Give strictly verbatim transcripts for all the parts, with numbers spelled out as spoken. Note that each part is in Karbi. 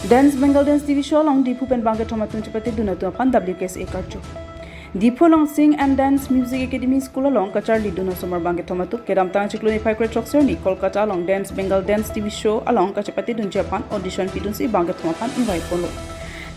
Dance Bengal Dance T V Show along Diphu pen bangkethom atum chepatedun atum aphan W K S A karcho. Diphu along Sing and Dance Music Academy School along kacharlidun asomar bangkethom atum kedamtang chiklo niphai krethrok arni Kolkata along Dance Bengal Dance T V Show along kachepatedunji aphan audition pidunsi bangkethom aphan invite ponlo.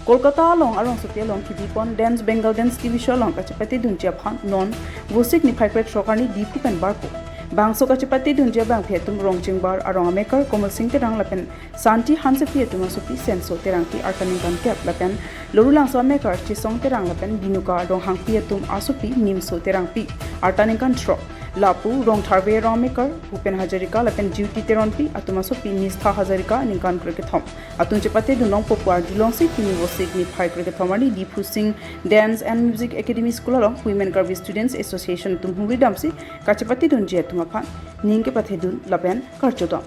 Kolkata along arongsopi along kibipon Dance Bengal Dance T V Show along kachepatedunji aphan non Vosik niphai krethrok arni Diphu pen barpo. Bangso kachepatedunji abangpi atum Rongchengbar arong amekar Komal Sing Terang lapen Santi Hansepi atum asopi Senso Terangpi arta ningkan kep lapen Lorulangso amekar Chisong Terang lapen Binuka Ronghangpi atum asopi Nimso Terangpi arta ningkan throk. Lapu Rongtharve arong amekar Bhupen Hazarika lapen Jyoti Teronpi atum asopi Nistha Hazarika ningkan krekethom atum chepatedun longpo pu arjulongsi pini Vosik niphai krekethom arni Diphu Sing Dance and Music Academy School along Women Karbi Students Association atum hungri damsi kachepatedunji atum aphan ning kepathedun lapen karchodon.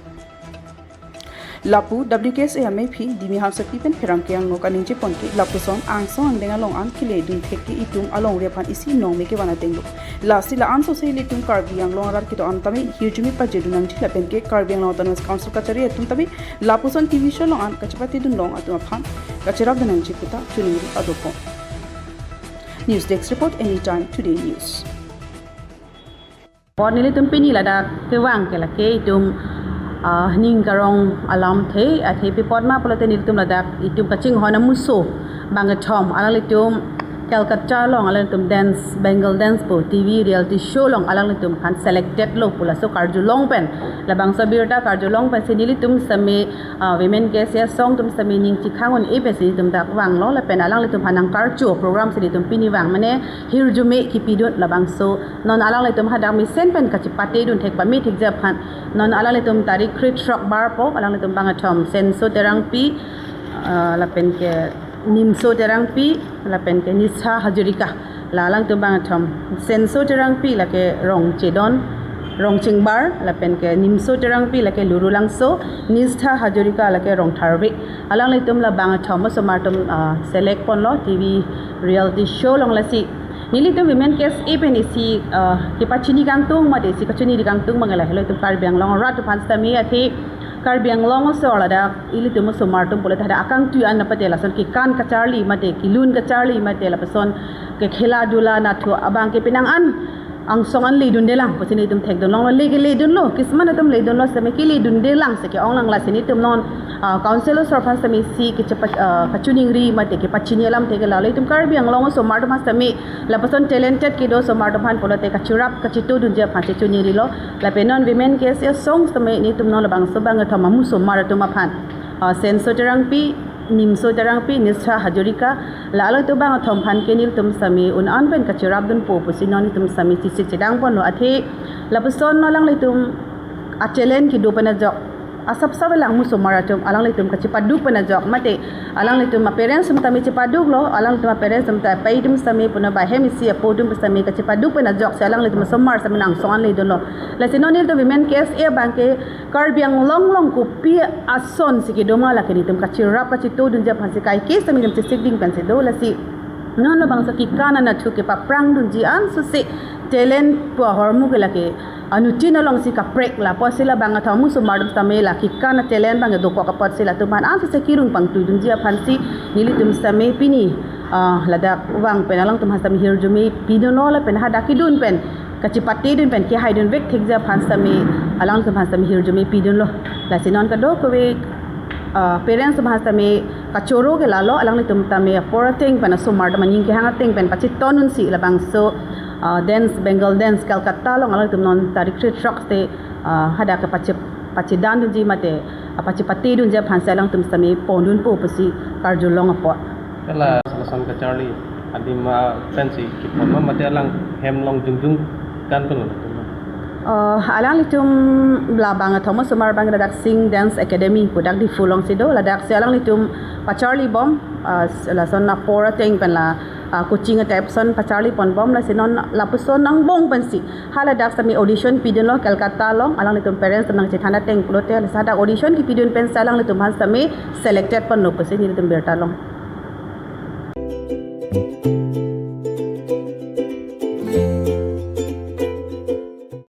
Lapu W K S A amephi Dimi Hansepi pen pherangke angno kaningjeponke lapuson angsong angdeng along an keledun thekke itum alongri aphan isi nongme kevan atenglo. Lasi la-an sose ilitum Karbi Anglong arat kedo-an tame hirjume pajedun nangji lapenke Karbi Anglong Autonomous Council kachari atum tame lapuson T V show along an kachepatedun long atum aphan kacherapdun nangji puta choningri adopon. News Desk Report, Anytime Today News. Apot nelitum pini ladak kevang ke lake itum ah, ning karong alamthe, athe pi apot ma pulote nelitum ladak itum kachinghon amuso bangkethom alanglitum Calcutta along alanglitum dance, Bengal dance pu T V reality show along alanglitum aphan selected lo pu laso karjulong pen, labangso abirta karjulong pensi nelitum sitame ah, Women K S A asong atum sitame ning chikhang un-e pensi nelitum dak vanglo lapen alanglitum aphan nangkarcho program si nelitum pini vang, mane hirjume kipidun labangso. Non alanglitum hadak mesen pen kachepatedun thek pame thekji aphan non alanglitum tarik krethrok barpo, alanglitum bangkethom Senso Terangpi, ah, lapenke Nimso Terangpi, lapenke Nistha Hazarika. La alangtum bangkethom Senso Terangpi lake Rongchedon, Rongchengbar, lapenke Nimso Terangpi lake Lurulangso, Nistha Hazarika lake Rongtharve. Alanglitum la bangkethom osomar atum ah, select ponlo T V reality show along. Lasi nelitum Women K S A pen isi ah, kepachini kangtung mate isi kachini kangtung mangala helo itum Karbi Anglong arat aphan sitame, athe Karbi Anglong osomar ladak ilitum osomar atum pulote hadak akangtui an apate lason kekan kacharli mate kelun kacharli mate lapuson ke khela dula nathu abangke penang an angsong an ledundelang pusi nelitum thekdun longlo, le keledunlo, kisman atum ledunlo sitame keledundelang si ke-ong lang. Lasi nelitum non ah, council osomar aphan sitame isi kechepa ah, kachoningri mate kepachini alamthe ke lalo itum Karbi Anglong osomar atum aphan sitame lapuson talented kedo osomar atum aphan pulote kacherap kachetodunji aphan si choningrilo. Lapen non Women K S A asong sitame nelitum non labangso bangkethom amusomar atum aphan ah, Senso Terangpi, Nimso Terangpi, Nistha Hazarika, la alangtum bangkethom aphan ke nelitum sitame un-an pen kacherapdunpo pusi non nelitum sitame chesik chedang ponlo, athe lapuson non alanglitum a-talent kedo pen ajok asapsap alang musomar atum alanglitum kachepaduk pen ajok mate alanglitum a-parents atum tame chepaduklo, alanglitum a-parents atum ta pai atum sitame puno bahem isi apo atum sitame kachepaduk pen ajok si alanglitum osomar sitame angsong an ledunlo. Lasi non nelitum Women K S A abangke Karbi Anglong along kopi ason si kedo ma lake nelitum kacherap kachetodunji aphan si kaike sitame nelitum chesik ding pensi do. Lasi non labangso kekan nathu kepaprangdunji an sose talent pu ahormu ke lake anuttin alongsi kaprek, la apotsi la bangkethom amusomar atum sitame la kekan talent abang dokok apotsi latum aphan an sose kerung pangtuidunji aphan si nelitum sitame pini ah, ladak vang pen alangtum aphan sitame hirjume pidunlo lapen hadak kedun pen kachepatedun pen kehaidun vek thekji aphan sitame alangtum aphan sitame hirjume pidunlo. Lasi non kadokave ah, parents atum aphan sitame kachoro ke lalo, alanglitum tame apor ateng pen osomar atum aning kehang ateng pen pacheton unsi labangso ah, dance, Bengal dance Calcutta along alanglitum non tarik krethrok te ah, hadak kepache pachedandunji mate ah, pachepatedunji aphan si alangtum sitame pondunpo pusi karjulong apot. Kala lason kacharli adim ah, pensi kepon ma mate alanghem along jongjong kan pen lo. Ah, alanglitum la bangkethom osomar abang ladak Sing Dance Academy pu dak Diphu alongsi do, ladak si alanglitum pacharlibom ah, lason apor ateng pen la ah, coaching a-type ason pacharli ponbom, lasi non lapuson angbong pensi ha ladak sitame audition pidunlo Calcutta along, alanglitum parents atum nangchethan ateng pulote lasi hadak audition kepidun pensi alanglitum aphan sitame selected ponlo pusi nelitum birta long.